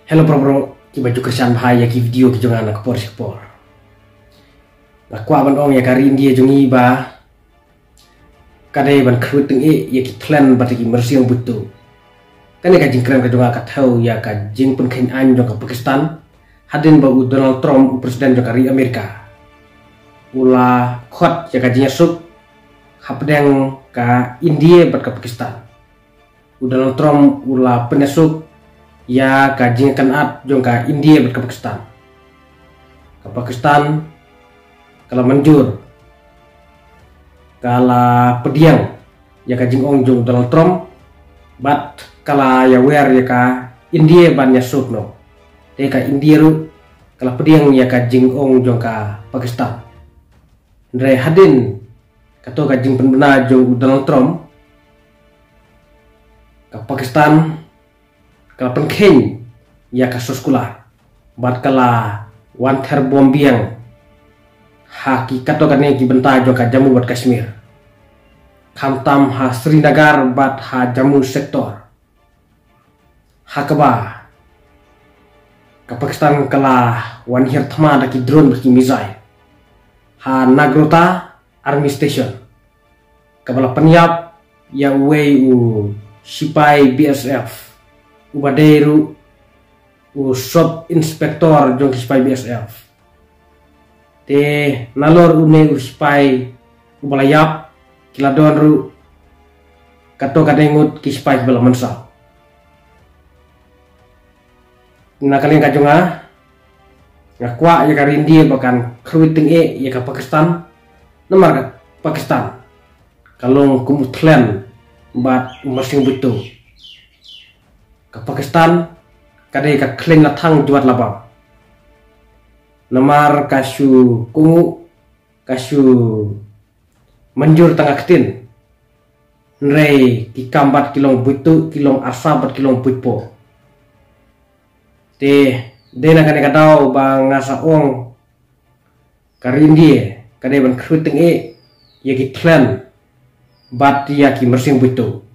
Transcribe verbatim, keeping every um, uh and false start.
Hello bro bro, kiba ju kyrshan bha ïa ki video ki jong nga na ka por sha ka por. Nga kwah ban ong ïa ka ri India jong ngi ba ka dei ban kyrwit tyngeh ïa ki thlen bad ïa ki mynsiem buit tuh. Kane ka jingkren ka jong nga ka thew ïa ka jingpynkheiñ aiñ jong ka Pakistan hadien ba u Donald Trump, u president jong ka ri Amerika, u la khot ïa ka jingïasuk hapdeng ka India bad ka Pakistan. U Donald Trump u la pynïasuk ïa ka jingkynad jong ka India bad ka Pakistan. Ka Pakistan ka la mynjur, ka la pdiang ïa ka jingong jong u Donald Trump bad ka la ïawer ïa ka India ban ïasuk noh. Te ka India ruh ka la pdiang ïa ka jingong jong ka Pakistan. Hynrei hadien kato ka jingpynbna jong u Donald Trump, ka Pakistan ka la pynkheiñ ïa ka soskular bad ka la wan ther bom biang ha ki kato kane ki bynta jong ka Jammu bad Kashmir, khamtam ha Srinagar bad ha Jammu sector, ha kaba ka Pakistan ka la wan hiar thma da ki drone bad ki missile ha Nagrota Army Station, kaba la pynïap ïa uwei u sipai B S F, uba dei ruh u sub inspector jong ki sipai B S F. Te nalor une u sipai uba la ïap, ki la don ruh kato ka dei ngut ki sipai kiba la mynsaw. Na ka liang ka jong nga, nga kwah ïa ka ri India ba kan kyrwit tyngeh ïa ka Pakistan. Namar ka Pakistan ka long kum u thlen bad u mynsiem buit tuh. Ka Pakistan ka dei ka khleiñ lathang jwat labam. Namar ka shu kohnguh, ka shu mynjur tang ka ktien, hynrei ki kam bad ki long buit tuh, ki long asap bad ki long buit poh. Te dei na kane ka daw ba nga sa ong ka ri India ka dei ban kyrwit tyngeh ïa ki thlen bad ïa ki mynsiem buit tuh.